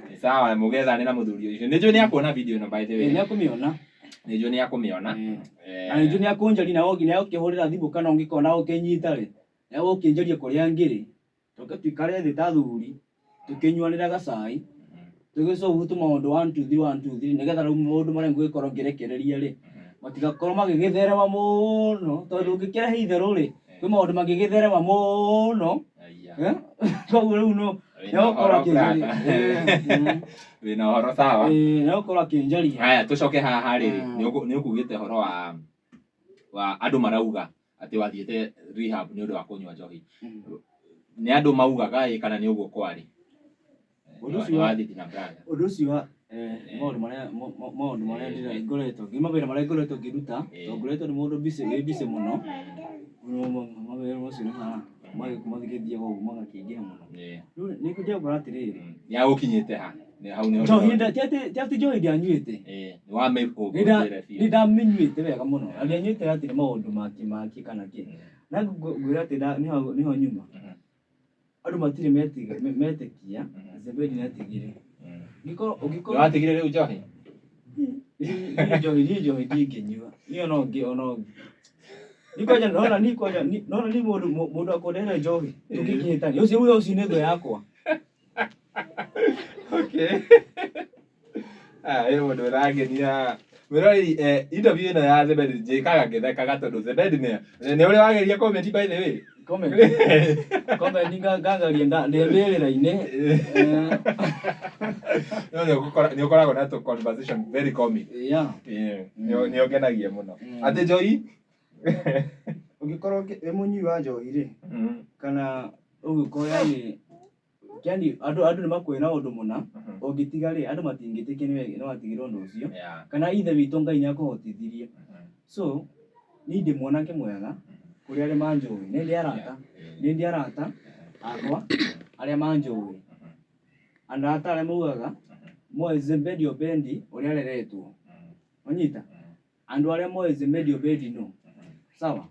B: Nĩ sawa mũgethane na mũthuri ũcio. Nĩ njũĩ nĩ akuona video ĩno by the way.
A: Nĩ akũmĩona.
B: Nĩ njũĩ nĩ akũmĩona.
A: Na nĩ njũĩ nĩ akũnjaria na nĩ agũkĩhũrĩra thimũ kana ũngĩkona ũkĩnyita rĩ, nĩ agũkĩnjaria kũrĩa ngĩrĩ. Tũke tũikare thĩ ta athuri tũkĩnyuanĩra gacai tũgĩsolve tũmaũndũ 1 2 3 1 2 3 nĩgetha rĩu maũndũ marĩa ngũgĩkorwo ngĩrekereria rĩ matigakorwo magĩgĩtherema mũno tondũ ũngĩkĩrehe itherũ rĩ kwĩ maũndũ mangĩgĩtherema mũno. Koguo rĩu no nĩgũkorwo akĩnjaria.
B: Wĩna ũhoro sawa.
A: Nĩgũkorwo akĩnjaria.
B: Haya tũcoke haha rĩrĩ, nĩ ũkugĩte ũhoro wa andũ marauga atĩ wathiĩte rehab nĩ ũndũ wa kũnyua njohi. Nĩ andũ maugaga ĩ kana nĩ ũguo kwarĩ?
A: Ũndũ ũcio
B: Nĩ wathiĩ na brother.
A: Ũndũ ũcio wa maũndũ marĩa maũndũ marĩa ndĩra ngoretwo mawĩra marĩa ngoretwo ngĩruta tondũ ngoretwo nĩ mũndũ busy wĩ busy mũno. Mawĩra macio nĩ magĩthiaga ũguo magakĩingĩha mũno. Rĩu nĩ ndĩrakora atĩrĩrĩ.
B: Nĩ agũkinyĩte ha? Nĩ hau nĩho
A: Njohi ti atĩ njohi ndianyuĩte.
B: Nĩ wamĩhũthĩre biũ.
A: Nĩ ndamĩnyuĩte wega mũno. Na ndianyuĩte atĩ nĩ maũndũ mangĩ mangĩ kana kĩ. Na ngwĩra atĩ nĩho nyuma. Andũ matirĩ metĩkia Zebedi nĩatigire. Ũngĩkorwo ũngĩkorwo
B: Nĩ watigire rĩu njohi?
A: Niĩ njohi niĩ njohi ndingĩnyua. Niĩ ona ũngĩ ona ũngĩ. Niĩ kwanja nona niĩ kwanja nona niĩ mũndũ mũndũ akũndehera njohi tũngĩkĩhĩtania ũcio ũcio nĩ thũ yakwa.
B: Okay. Ah, ĩ mũndũ ũrangenia. Mwĩroreri, interview ĩno ya Zebedi njĩkaga ngĩthekaga tondũ Zebedi nĩ nĩ ũrĩ wageria comedy by the way.
A: Comment. Comment ngagaria ndĩ mbĩrĩra-inĩ.
B: No nĩ ũkoragwo na tũ conversation very comic.
A: Yeah.
B: Nĩ ũngenagia mũno. Atĩ njohi?
A: Ũngĩkorwo wĩ mũnyui wa njohi rĩ, kana ũngĩkorwo yani yani andũ andũ nĩ makwĩra ũndũ mũna ũngĩtiga rĩ andũ matingĩtĩkia nĩ watigire ũndũ ũcio kana ithe witũ Ngai nĩ akũhotithirie. So niĩ ndĩ mwanake mwega kũrĩ arĩa manjũĩ, nĩ ndĩ arata, nĩ ndĩ arata akwa arĩa manjũĩ. Arata arĩa maugaga moĩ Zebedi Obendi ũrĩa areretwo. Wanyita? Andũ arĩa moĩ Zebedi Obendi no. Sawa?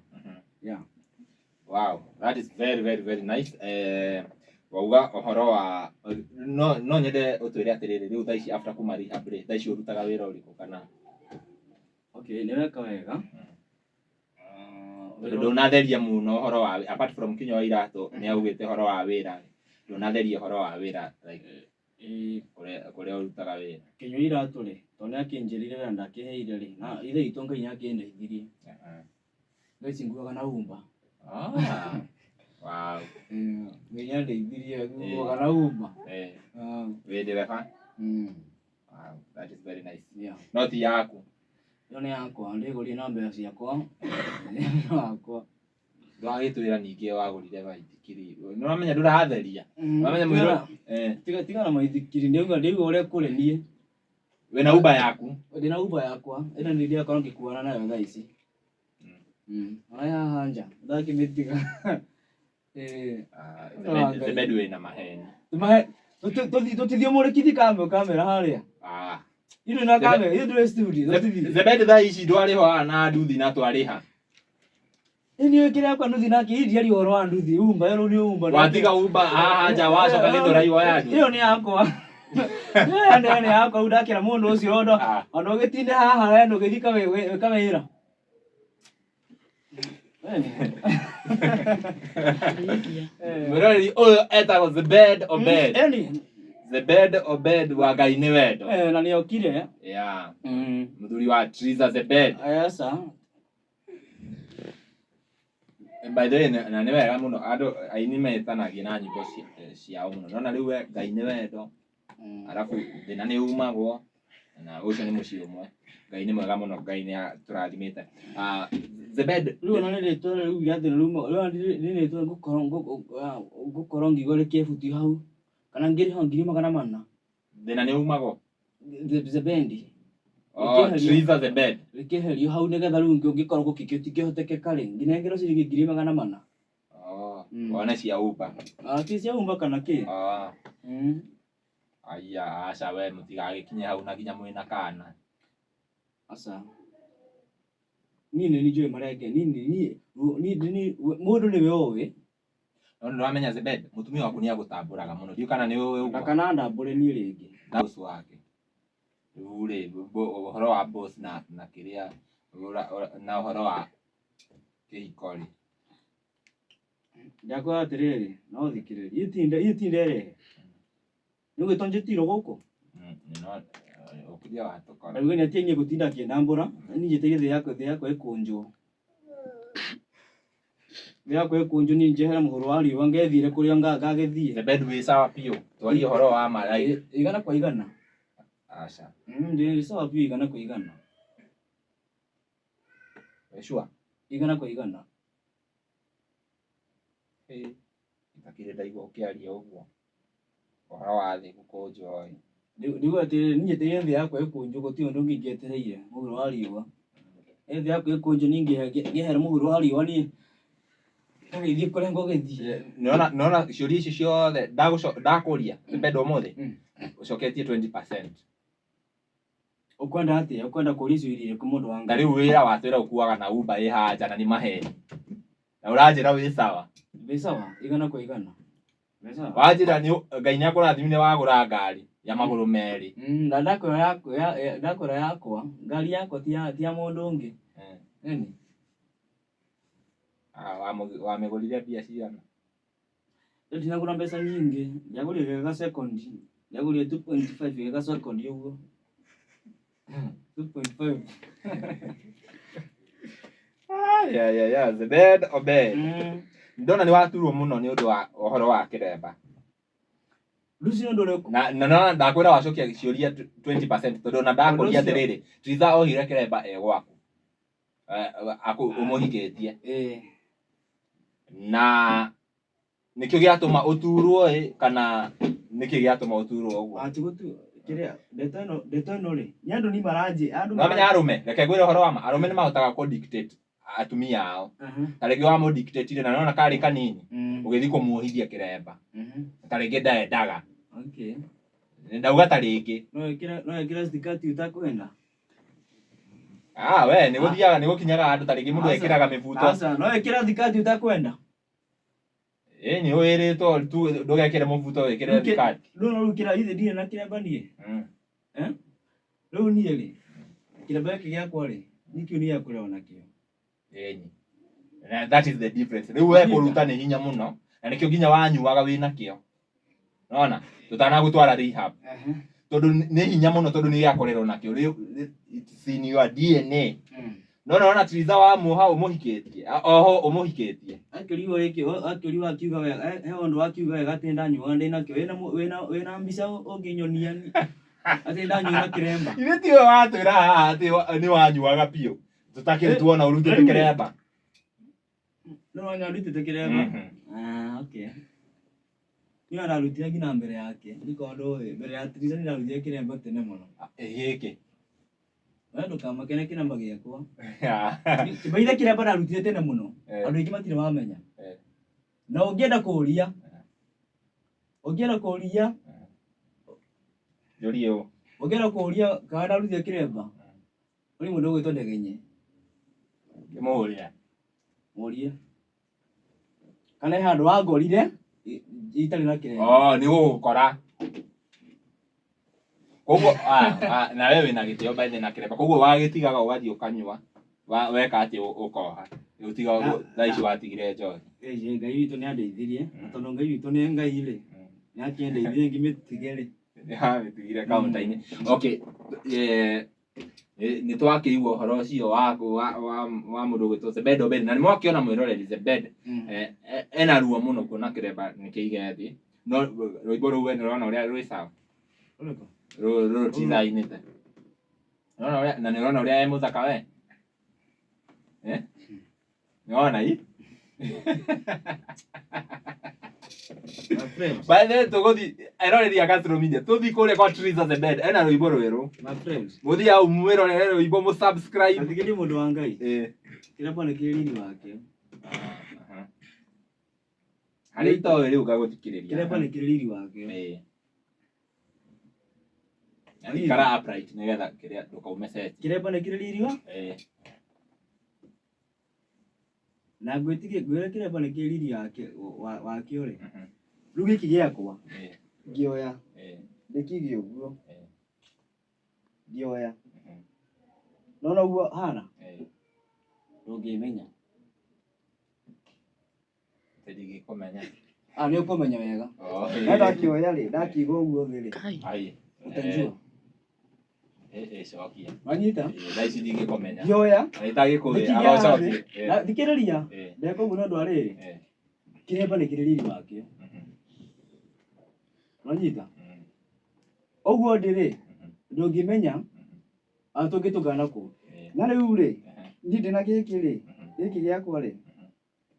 A: Yeah.
B: Wow, that is very very very nice. Wauga ũhoro wa no no nyende ũtwĩre atĩrĩrĩ rĩu thaa ici after kuma rehab rĩ thaa ici ũrutaga wĩra ũrĩkũ kana?
A: Okay, nĩ weka wega.
B: Tondũ ndũnatheria mũno ũhoro wa apart from kinya wa iratũ nĩ augĩte ũhoro wa wĩra ndũnatheria ũhoro wa wĩra like kũrĩa ũrutaga wĩra.
A: Kinyua iratũ rĩ tondũ nĩ akĩnjĩrire na ndakĩheire rĩ na ithe witũ Ngai nĩ akĩndeithirie. Thaa ici nguaga na Uber.
B: Ah. Wow.
A: Ngai nĩ andeithirie nguaga na Uber.
B: Wĩ ndereba? Wow, that is very nice.
A: Yeah.
B: No ti yaku.
A: Ĩyo nĩ yakwa, ndĩgũrire na mbeca ciakwa. Yakwa.
B: Ndwagĩtwĩra ningĩ wagũrire baithikiri. Nĩ ũramenya ndũratheria. Ũramenya mwĩrũ.
A: Tiga tiga na maithikiri, ndĩauga ndĩauga ũrĩa kũrĩ niĩ.
B: Wĩna Uber yaku?
A: Ndĩna Uber yakwa, ĩno nĩ ndĩrakorwo ngĩkuana nayo thaa ici. Ona haha nja, ndakĩmĩtiga.
B: Zebedi wĩna maheni.
A: Tũtithiĩ mũrĩkithi kamera harĩa. Ithuĩ na kamera, ithuĩ ndũrĩ studio, tũtithiĩ.
B: Zebedi thaa ici ndwarĩho na nduthi na twarĩha.
A: Niĩ kĩrĩa kwa nduthi nake ndiaria ũhoro wa nduthi, Uber, ĩyo nĩ Uber.
B: Watiga Uber haha nja wacoka Gĩthũrai woya nduthi.
A: Ĩyo nĩ yakwa. Ĩyo nĩ yakwa, rĩu ndakĩra mũndũ ũcio ona ũgĩtinde haha we ndũgĩthiĩ kawĩra.
B: Mwĩroreri ũyũ etagwo Zebed Obed.
A: Eni.
B: Zebed Obed wa Ngai nĩ wendo.
A: Eh, na nĩokire.
B: Yeah.
A: Mm.
B: Mũthuri wa Triza Zebed.
A: Esa.
B: By the way, na nĩ wega mũno andũ aini metanagia na nyĩmbo ciao mũno. Nona rĩu we Ngai nĩ wendo, arabu thĩna nĩ umagwo na ũcio nĩ mũciĩ ũmwe. Ngai nĩ mwega mũno, Ngai nĩ atũrathimĩte. Ah, Zebed,
A: Rĩu ona nĩ rĩtwa rĩu rĩa thĩna rĩu rĩu ona nĩ rĩtwa ngũkorwo ngũkorwo ngĩigua rĩkĩbutio hau kana ngĩrĩhwo 400,000.
B: Thĩna nĩ umagwo.
A: Zebendi.
B: Oh,
A: Rĩkĩeherio.
B: Triza Zebed.
A: Rĩkĩeherio hau nĩgetha rĩu ngĩkorwo gũtingĩhotekeka rĩ, ngĩnengerwo ciringi 400,000.
B: Oh,
A: Mm.
B: wone cia Uber.
A: Ah, ti cia umba kana kĩ?
B: Oh.
A: Mm.
B: Aya, aca we mũtigagĩkinye hau na nginya mwĩna kana.
A: Aca. Niĩ nĩ njũĩ marĩa niĩ niĩ niĩ mũndũ nĩwe ũĩ.
B: No nĩ ũramenya Zebed, mũtumia waku nĩ agũtambũraga mũno. Ndiũĩ kana nĩ ũĩ
A: Na
B: ũguo.
A: kana ndambũre niĩ rĩngĩ.
B: Na boss wake. Rĩu rĩ, ũhoro wa boss na kĩrĩa na ũhoro wa kĩhiko rĩ.
A: Ndakwĩra atĩrĩrĩ, no thikĩrĩrie. Itinde rehe. Nĩ ũgwĩtwo njĩtirwo gũkũ?
B: No ũkĩria watũkora.
A: Rĩu nĩ atĩ niĩ gũtinda akĩndambũra, niĩ njĩtĩire thĩ yakwa ĩkũnjwo. Thĩ yakwa ĩkũnjwo niĩ njehere mũhuro wa riũa ngethire kũrĩa ngagĩthiĩ.
B: Zebed wĩ sawa biũ. Twarie ũhoro wa ma like.
A: Igana kwa igana.
B: Aca.
A: Ndĩ sawa biũ igana kwa igana.
B: Wĩ sure?
A: Igana kwa igana.
B: Ĩ, itakĩrĩ ndaigua ũkĩaria ũguo. Ũhoro wa thĩ gũkũnjwo ĩ.
A: Ndiuga atĩrĩrĩ, niĩ njĩtĩire thĩ yakwa ĩkũnjwo gũtirĩ ũndũ ũngĩ ingĩetereire mũhuro wa riũa. Thĩ yakwa ĩkũnjwo niĩ ngĩehera mũhuro wa riũa niĩ ngagĩthiĩ kũrĩa ngũgĩthiĩ.
B: Nĩwona ciũria ici ciothe ndakũria Zebed ũmũthĩ ũcoketie 20%.
A: Ũkwenda atĩa? Ũkwenda kũria ciũria irĩkũ mũndũ wa
B: Na
A: Ngai?
B: rĩu wĩra watwĩra ũkuaga na Uber ĩ haha nja na nĩ maheni. Na ũranjĩra wĩ sawa.
A: Wĩ sawa, igana kwa igana. Wĩ sawa.
B: Wanjĩra nĩ Ngai nĩ akũrathimire wagũra ngari ya magũrũ merĩ.
A: Na ndakwĩra yakwa, ndakwĩra yakwa, ngari yakwa ti ya mũndũ ũngĩ. Nini?
B: Wamĩgũrire mbia cigana?
A: Rĩu ndinagũra mbeca nyingĩ, ndagũrire ga second, ndagũrire 2.5 ga second ũguo. 2.5.
B: Ya ya ya, Zebed Obed. Ndona nĩ waturwo mũno nĩ ũndũ wa ũhoro wa kĩremba.
A: Rũciũ ũndũ ũrĩkũ?
B: Na na ndakwĩra wacokia ciũria 20% tondũ ona ndakũria atĩrĩrĩ, Triza ohire kĩremba e gwaku. Ũmũhikĩtie. Na nĩkĩo gĩatũma ũturwo ĩ kana nĩkĩ gĩatũma ũturwo ũguo?
A: Ati gũtu kĩrĩa ndeto ĩno ndeto ĩno rĩ, nĩ andũ ni maranjĩ, andũ
B: Nĩwamenya arũme, reke ngwĩre ũhoro wa ma, arũme nĩ mahotaga kũ dictate atumia ao. Ta rĩngĩ wamũ dictate na nĩwona karĩ kanini, ũgĩthiĩ kũmuohithia kĩremba. Ta rĩngĩ ndendaga.
A: Okay.
B: Ndauga ta rĩngĩ.
A: No ĩkĩre thikati ũtakwenda.
B: Ah, we nĩ gũthiaga nĩ gũkinyaga handũ ta rĩngĩ mũndũ ekĩraga mĩbuto.
A: Aca, no ĩkĩre thikati ũtakwenda.
B: Ĩ nĩ wĩrĩtwo tu ndũgekĩre mũbuto wĩkĩre thikati.
A: Rĩu no rĩu kĩra ithe ndirĩ na kĩremba niĩ. Eh? Rĩu niĩ rĩ, kĩremba gĩkĩ gĩakwa rĩ, nĩkĩo niĩ gĩa nakĩo.
B: Ĩni. Na that is the difference. Rĩu we kũruta nĩ hinya mũno na nĩkĩo nginya wanyuaga wĩna kĩo. Nona tũtanagũtwara rehab. Tondũ nĩ hinya mũno tondũ nĩ gĩakũrerwo nakĩo. Rĩu it's in your DNA. No nona Triza wa muoha ũmũhikĩtie. Oho ũmũhikĩtie.
A: Akĩriwa gĩkĩ akĩriwa akiuga wega he ũndũ akiuga wega atĩ ndanyuaga ndĩ nakĩo wĩna wĩna mbica ũngĩnyonia ni atĩ ndanyua na kĩremba.
B: Ithe tiwe watwĩra haha atĩ nĩ wanyuaga biũ. Tũtakĩrĩ tuona ũrutĩte kĩremba.
A: No wanya ndutĩte kĩremba. Ah, okay. Niĩ ndarutire nginya mbere yake. Niko ndũĩ mbere ya Triza nĩ ndarutire kĩremba tene mũno.
B: Gĩkĩ.
A: We ndũkamake nĩ kĩremba gĩakwa. Kĩmbaithe kĩremba ndarutire tene mũno. Andũ aingĩ matirĩ mamenya. Na ũngĩenda kũũria, ũngĩenda kũũria,
B: Njũrie ũ.
A: Ũngĩenda kũũria kana ndarutire kĩremba, ũrĩ mũndũ ũgwĩtwo Ndegenye.
B: Kĩmũhũrĩre.
A: Mũrie. Kana he handũ wangorire itarĩ na kĩremba.
B: Oh, nĩ gũgũkora. Koguo na we wĩna gĩtĩo by the na kĩremba. Koguo wagĩtigaga ũgathiĩ ũkanyua. Weka atĩ ũkoha. Ũtiga thaa ici watigire njohi.
A: Ngai witũ nĩ andeithirie. Na tondũ Ngai witũ nĩ Ngai rĩ, nĩ akĩndeithirie ngĩmĩtige rĩ.
B: Nĩwamĩtigire kaunta-inĩ. Okay, nĩ twakĩigua ũhoro ũcio wa wa wa mũndũ ũgwĩtwo Zebed Obed, na nĩ mwakĩona mwĩroreri Zebed ena ruo mũno kuona kĩremba nĩ kĩige thĩ, no rwĩmbo rũu we nĩũrona ũrĩa rwĩ sawa,
A: Rũrĩkũ?
B: rũrũ rũrũ tizainĩte. Nĩũrona ũrĩa, na nĩũrona ũrĩa e mũthaka we? Eh? Nĩwona i?
A: My friend.
B: By the way, tũgũthi eroreri a Castro Media, tũthi kũrĩa kwa Triza the Bed, ena rwĩmbo rwerũ.
A: My friend.
B: Mũthiĩ hau mwĩrorere rwĩmbo mũ subscribe.
A: Athikĩrĩria mũndũ wa Ngai.
B: Eh.
A: Kĩremba nĩ kĩrĩ riri wake.
B: Aha. Harĩa itoĩ rĩu ngagũthikĩrĩria.
A: Kĩremba nĩ kĩrĩ riri wake.
B: Eh. Na ikara upright nĩgetha kĩrĩa ndũkaume set.
A: Kĩremba nĩ kĩrĩ riri wa
B: Eh.
A: na ngwĩtigie ngwĩre kĩremba nĩ kĩrĩ riri wake wakĩo rĩ. Rĩu gĩkĩ gĩakwa ngĩoya ndĩkĩige ũguo ngĩoya nona ũguo hana ndũngĩmenya.
B: Ndingĩkũmenya.
A: Ah, nĩ ũkũmenya wega.
B: Oh,
A: Na ndakĩoya rĩ, ndakiiga ũguo thĩ rĩ,
B: Ai.
A: utanjua.
B: Eh, eh, cokia.
A: Wanyita?
B: Thaa ici ndingĩkũmenya.
A: Ngĩoya
B: Na itagĩkũĩ,
A: ndĩkĩiga
B: agocokie.
A: thĩ. Na thikĩrĩria, ndeka ũguo nĩ ũndũ wa rĩrĩ, kĩremba nĩ kĩrĩ riri wakĩo. Wanyita? Ũguo ndĩ rĩ, ndũngĩmenya tũngĩtũngana kũ. Na rĩu rĩ, niĩ ndĩna gĩkĩ rĩ, gĩkĩ gĩakwa rĩ,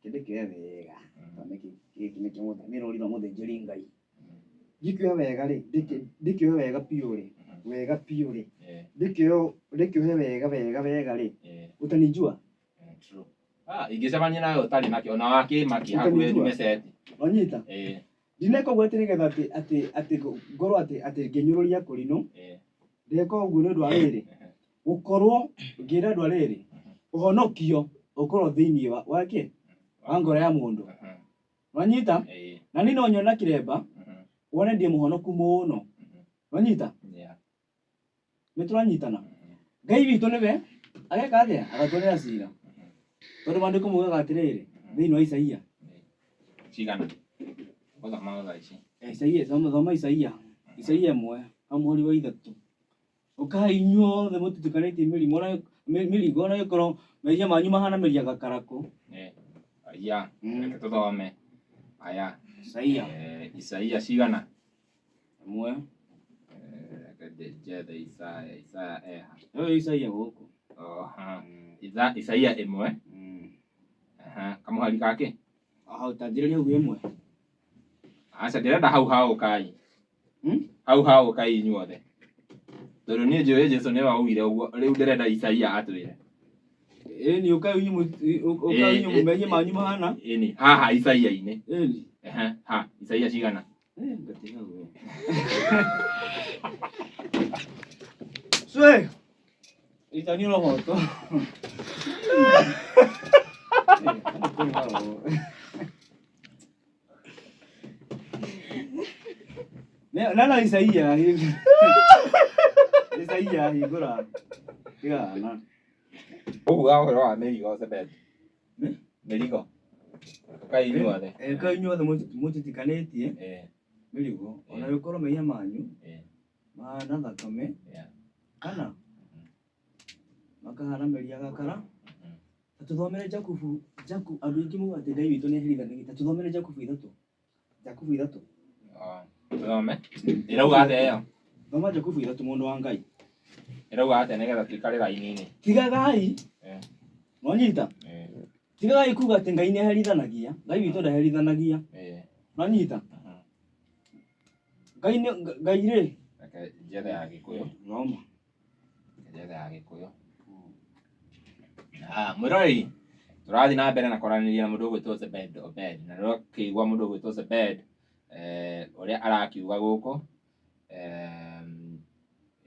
A: reke ndĩkĩoe wega, tondũ gĩkĩ nĩkĩo nĩ rũri rwa mũthĩnjĩri Ngai. Ngĩkĩoya wega rĩ, ndĩkĩoe wega biũ rĩ, wega biũ rĩ, ndĩkĩoe wega wega wega rĩ, utanijua?
B: True. Ah, ingĩcemania nawe ũtarĩ nakĩo ona wakĩmakia hakuhĩ
A: Utanijua?
B: njume seti.
A: Wanyita? Ndineka ũguo atĩ nĩgetha atĩ atĩ atĩ ngorwo atĩ atĩ ngĩnyũrũria kũrinũ, ndeka ũguo nĩ ũndũ wa rĩrĩ, gũkorwo ngĩra andũ a rĩrĩ, ũhonokio ũkorwo thĩinĩ wa wake wa ngoro ya mũndũ. Wanyita? Na niĩ no nyona kĩremba wone ndĩ mũhonoku mũno. Wanyita? Nĩ tũranyitana? Ngai witũ nĩwe ageka atĩa? Agatuanĩra cira. Tondũ maandĩko maugaga atĩrĩrĩ, thĩinĩ wa Isaia.
B: Cigana? Gũthoma thaa ici.
A: Isaia, thoma thoma Isaia. Isaia 1, hau mũhari wa 3. Ũkai inyuothe mũtitukanĩtie mĩrimũ ona mĩrigo ona ĩkorwo mehia manyu mahana mĩri ya gakarakũ.
B: Aya, reke tũthome. Aya,
A: Isaia
B: Isaia cigana?
A: 1.
B: Reke njethe Isaya, Isaya eha.
A: Ũyũ Isaia gũkũ.
B: Oha. Isaia 1. Aha, kamũhari gake?
A: Hau tanjĩrĩria hau 1.
B: Aca ndĩrenda hau ha ũkai. Hau ha ũkai inyuothe. Tondũ niĩ njũĩ Jesũ nĩwe waugire ũguo, rĩu ndĩrenda Isaia atwĩre.
A: Ĩni ũkai inyuĩ mehia manyu mahana.
B: Ĩni, haha Isaia-inĩ.
A: Ĩni.
B: Ehe, ha, Isaia cigana?
A: Ngati hau we. Swe. Itani ũrohotwo. Nana Isaia. Isaia hingũra. Tigana.
B: Ũguo ũhoro wa mĩrigo Zebedi. Mĩrigo. Ũkai inyuothe.
A: Ũkai inyuothe mũtitikanĩtie mĩrigo ona gũkorwo mehia manyu mahana thakame kana makahana mĩri ya gakara. Ta tũthomere Jakubu, Jakubu andũ aingĩ maugaga atĩ Ngai witũ nĩ aherithanagia. Ta tũthomere Jakubu 3. Jakubu 3.
B: Tũthome. Ĩrauga atĩa ĩyo?
A: Thoma Jakubu 3 mũndũ wa Ngai.
B: Ĩrauga atĩa nĩgetha tũikare raini-inĩ?
A: Tigagai. Nwanyita? Tigagai kuga atĩ Ngai nĩ aherithanagia. Ngai witũ ndaherithanagia. Nwanyita? Ngai nĩ Ngai rĩ.
B: Reke njethe ya Gĩkũyũ.
A: Thoma.
B: Njethe ya Gĩkũyũ. Ah, mwĩroreri tũrathiĩ na mbere na kwaranĩria na mũndũ ũgwĩtwo Zebed Obed, na nĩũrakĩigua mũndũ ũgwĩtwo Zebed ũrĩa arakiuga gũkũ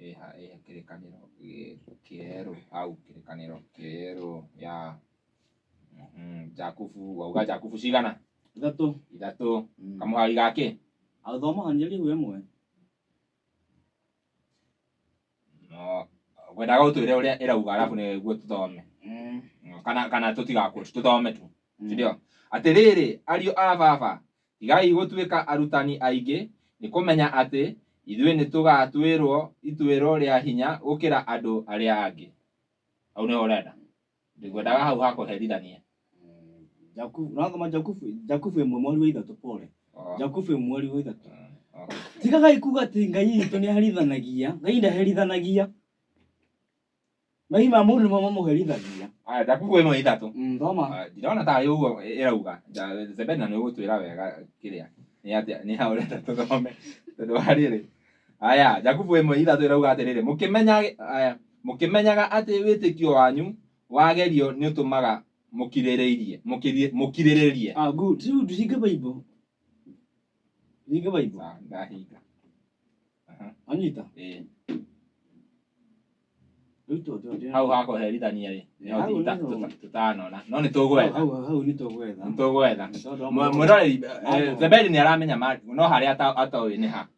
B: ĩha kĩrĩkanĩro kĩerũ hau, kĩrĩkanĩro kĩerũ ya Jakubu, wauga Jakubu cigana?
A: 3.
B: 3. Kamũhari gake?
A: Athoma hanjĩrĩria hau 1.
B: No, ngwendaga ũtwĩre ũrĩa ĩrauga arabu nĩguo tũthome. Kana tũtigakwo tũthome tu. Sindio? Atĩrĩrĩ, ariũ a baba, tigai gũtuĩka arutani aingĩ, nĩ kũmenya atĩ Ithuĩ nĩ tũgatuĩrwo ituĩro rĩa hinya gũkĩra andũ arĩa angĩ. Hau nĩho ũrenda? Ndikwendaga hau ha kũherithania.
A: Jakubu, nathoma Jakubu, Jakubu ĩmwe mweri wa ithatũ pole.
B: Oh.
A: Jakubu ĩmwe mweri wa ithatũ.
B: Okay.
A: Tigagai kuga atĩ Ngai witũ nĩ aherithanagia. Ngai ndaherithanagia. Mai ma mũndũ nĩmo mamũherithagia.
B: Aya, Jakubu ĩmwe ithatũ.
A: Thoma.
B: Ah, ndirona tarĩ ũguo ĩrauga. Zebedi na nĩ ũgũtwĩra wega kĩrĩa nĩ atĩa nĩ ha ũrenda tũthome tondũ wa rĩrĩ. Aya, Jakubu ĩmwe ithatũ ĩrauga atĩrĩrĩ, mũkĩmenya aya, mũkĩmenyaga atĩ wĩtĩkio wanyu wagerio nĩ ũtũmaga mũkirĩrĩirie mũkirĩrĩrie.
A: Ah, good. Rĩu ndũhinge Bible. Hinge Bible.
B: Sawa, ndahinga. Aha,
A: Anyita.
B: ĩĩ.
A: Rĩu tondũ
B: Hau ha kũherithania rĩ, nĩho
A: Hau nĩho.
B: tũtanona. No nĩ tũgwetha.
A: Hau hau nĩ tũgwetha.
B: Nĩ tũgwetha.
A: Tondũ wa
B: Mwĩroreri
A: Mambo.
B: Zebedi nĩ aramenya no harĩa atoĩ nĩ ha.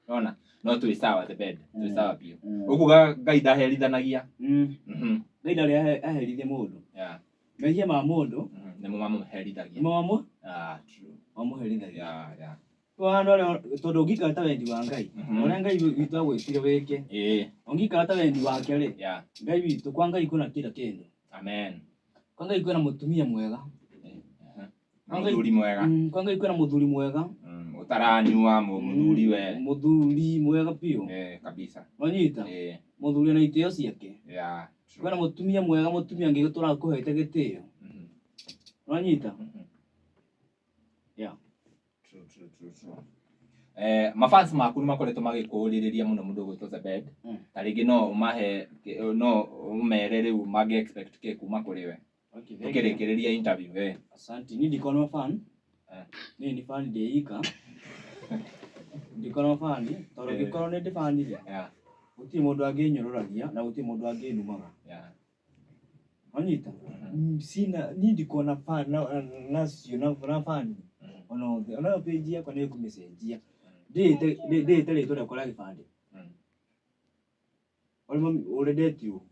B: Nona no twĩ sawa Zebedi, twĩ sawa biũ. Ũkuga Ngai ndaherithanagia.
A: Ngai ndarĩ aherithia mũndũ.
B: Yeah.
A: Mehia ma mũndũ
B: Nĩmo mamũherithagia.
A: nĩmo mamũ
B: Ah, true.
A: mamũherithagia.
B: Yeah, yeah.
A: Handũ harĩa tondũ ũngĩikara ta wendi wa Ngai, ũrĩa Ngai witũ agwĩtire wĩke, ũngĩikara ta wendi wake rĩ, Ngai witũ, kwa Ngai kwĩna kila kĩndũ.
B: Amen.
A: Kwa Ngai kwĩna mũtumia mwega.
B: Mũthuri mwega.
A: Kwa Ngai kwĩna mũthuri mwega.
B: Ũtaranyua mũthuri we.
A: Mũthuri mwega biũ.
B: Kabisa.
A: Wanyita? Mũthuri na itĩo ciake.
B: Yeah.
A: Kwĩna mũtumia mwega, mũtumia angĩgĩtũra akũhete gĩtĩo. Wanyita? Yeah.
B: True, true, true, true. Mafans maku nĩ makoretwo magĩkũũrĩrĩria mũno mũndũ ũgwĩtwo Zebed. Ta rĩngĩ no ũmahe no ũmere rĩu mangĩ expect kĩ kuma kũrĩ we.
A: Okay, thank you.
B: Tũkĩrĩkĩrĩria interview.
A: Asante. Ni ndiko na fan. Ni ni fan ndĩika. Ndiko na fan tondũ ngĩkorwo nĩ ndĩ fan rĩ. Gũtirĩ mũndũ angĩnyũrũragia na gũtirĩ mũndũ angĩnumaga. Wanyita? Sina ni ndiko na fan na nacio na fan ona othe. Ona yo page yakwa nĩ ngũmĩcenjia. Ndĩĩte ndĩĩte rĩtwa rĩakwa rĩa gĩbandĩ. Ũrĩa ũrĩa ndetirwo.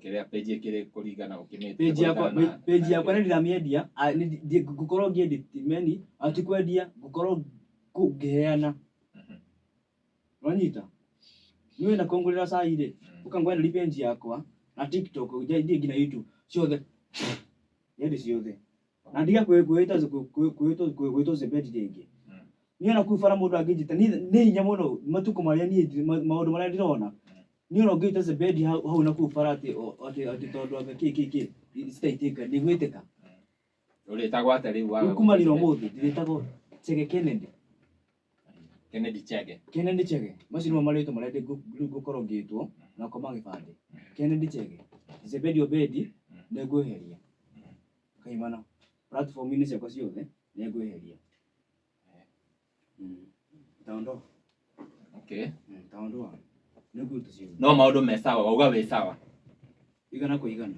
B: Kĩrĩa page ĩkĩrĩ kũringana ũkĩmĩte.
A: Page yakwa page yakwa nĩ ndiramĩendia, ngũkorwo ngĩedit many, ati kwendia ngũkorwo ngĩheana. Wanyita? Niĩ wenda kũngũrĩra cai rĩ, ũkangwenderia page yakwa na TikTok, ndiĩ nginya YouTube, ciothe. Nyende ciothe. Na ndiga kwĩtwo Zebedi rĩngĩ. Niĩ ona kũu bara mũndũ angĩnjĩta, nĩ hinya mũno matukũ marĩa niĩ maũndũ marĩa ndĩrona. Niĩ ona ũngĩnjĩta Zebedi hau na kũu bara atĩ atĩ tondũ anga kĩ kĩ kĩ, citaitĩka, ndigwĩtĩka.
B: Ũrĩtagwo atĩa rĩu waga
A: Rĩu kuma rĩrĩa ũmũthĩ ndĩrĩtagwo Chege Kennedy.
B: Kennedy Chege.
A: Kennedy Chege. Macio nĩmo marĩtwa marĩa rĩu ngũkorwo ngĩtwo na koma gĩbandĩ. Kennedy Chege. Zebedi Obedi nĩ ngweheria. Kaimana. Platform-inĩ ciakwa ciothe nĩ ngweheria. Nitaondoa.
B: Okay.
A: Nitaondoa. Nĩ ngũruta ciothe.
B: No maũndũ me sawa, wauga wĩ sawa.
A: Igana kwa igana.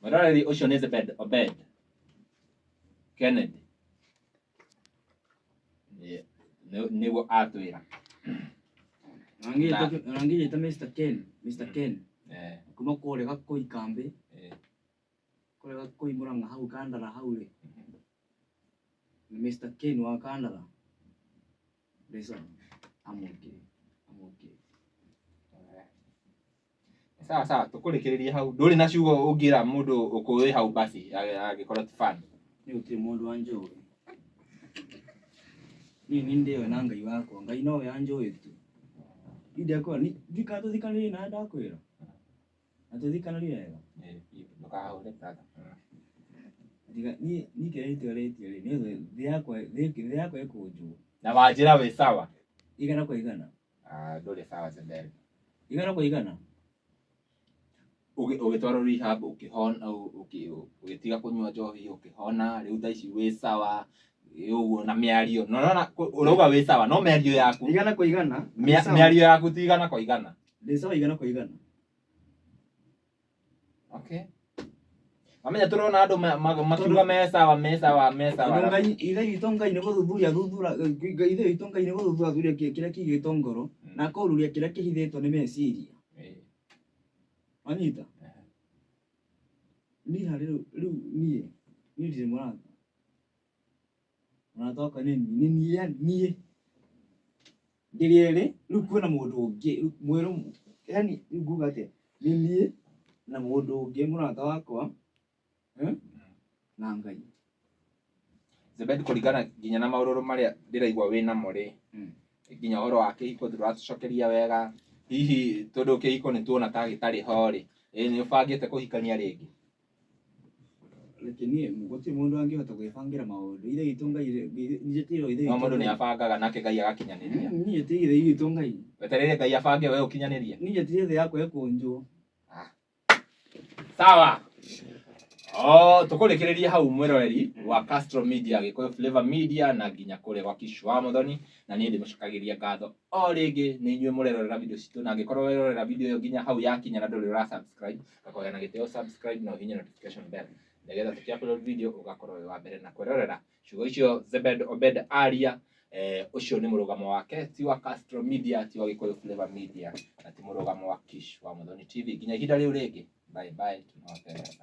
B: Mwĩroreri ũcio nĩ Zebed Obed Kennedy. Nĩguo atwĩra.
A: Angĩnjĩta Mr. Ken, Mr. Ken. Kuma kũrĩa Gakũi kambĩ. Kũrĩa Gakũi Mũrang'a hau Kandara hau rĩ. Ni Mr. Ken wa Kandara. Ndĩ sawa. I'm okay. I'm okay.
B: Sawa sawa, tũkũrĩkĩrĩria hau. Ndũrĩ na ciugo ũngĩra mũndũ ũkũĩ hau basi angĩkorwo ti fan.
A: Nĩ gũtirĩ mũndũ wanjũĩ. Niĩ nĩ ndĩoĩ na Ngai wakwa. Ngai nowe anjũĩ tu. Niĩ ndakwĩra, ndikana tũthikanĩrie nawe ndakwĩra. Na tũthikanĩrie wega.
B: Ndũkahũre brother.
A: Niĩ kĩrĩa gĩtigarĩtie rĩ, nĩ thĩ yakwa thĩ yakwa ĩkũnjwo.
B: Na wanjĩra wĩ sawa.
A: Igana kwa igana.
B: Ndũrĩ sawa Zebedi.
A: Igana kwa igana.
B: Ũgĩtwarwo rehab ũkĩhona, ũgĩtiga kũnyua njohi ũkĩhona, rĩu thaa ici wĩ sawa ũguo na mĩario. Na ũrona ũrauga wĩ sawa no mĩario yaku.
A: Igana kwa igana.
B: Mĩario yaku ti igana kwa igana.
A: Ndĩ sawa igana kwa igana.
B: Okay. Amenya tũrona andũ makiuga me sawa me sawa me sawa.
A: Tondũ Ngai ithe witũ Ngai nĩ gũthuthuria thuthura ithe witũ Ngai nĩ gũthuthuria thuthuria kĩrĩa kĩigĩtwo ngoro na akaururia kĩrĩa kĩhithĩtwo nĩ meciria. Wanyita? Niĩ harĩ rĩu niĩ ndirĩ mũrata. Mũrata wakwa nĩ niĩ, nĩ niĩ yani niĩ. Ndĩrĩ erĩ, rĩu kwĩna mũndũ ũngĩ, rĩu mwerũ, yani rĩu nguga atĩa, nĩ niĩ na mũndũ ũngĩ mũrata wakwa, eh, na Ngai.
B: Zebed kũringana nginya na maũrũrũ marĩa ndĩraigua wĩ namo rĩ, nginya ũhoro wa kĩhiko ndũratũcokeria wega, hihi tondũ kĩhiko nĩ tuona ta gĩtarĩ ho rĩ, ĩ nĩ ũbangĩte kũhikania rĩngĩ?
A: Reke niĩ gũtirĩ mũndũ angĩhota gwĩbangĩra maũndũ. Ithe witũ Ngai njĩtĩirwo Ithe
B: No
A: witũ
B: mũndũ nĩ
A: Ngai.
B: abangaga nake Ngai agakinyanĩria.
A: Niĩ njĩtĩire Ithe witũ Ngai.
B: Wetereire Ngai abange we ũkinyanĩrie.
A: Niĩ njĩtĩire thĩ yakwa ĩkũnjwo.
B: Sawa. Oh, tũkũrĩkĩrĩria hau mwĩroreri wa Castro Media, Gĩkũyũ Flavor Media na nginya kũrĩa gwa Kishwa Muthoni, na niĩ ndĩmũcokagĩria ngatho o rĩngĩ nĩ inyuĩ mũrerorera video citũ, na angĩkorwo werorera video ĩyo nginya hau yakinya na ndũrĩ ũra subscribe, ngakũhoya na gĩtĩo subscribe na ũhihinye notification bell nĩgetha tũkĩ upload video ũgakorwo wĩ wa mbere na kwĩrorera. Ciugo icio Zebed Obed aria, ũcio nĩ mũrũgamo wake, ti wa Castro Media, ti wa Gĩkũyũ Flavor Media, na ti mũrũgamo wa Kish wa Muthoni TV. Nginya ihinda rĩu rĩngĩ, bye bye, tunawapenda sana.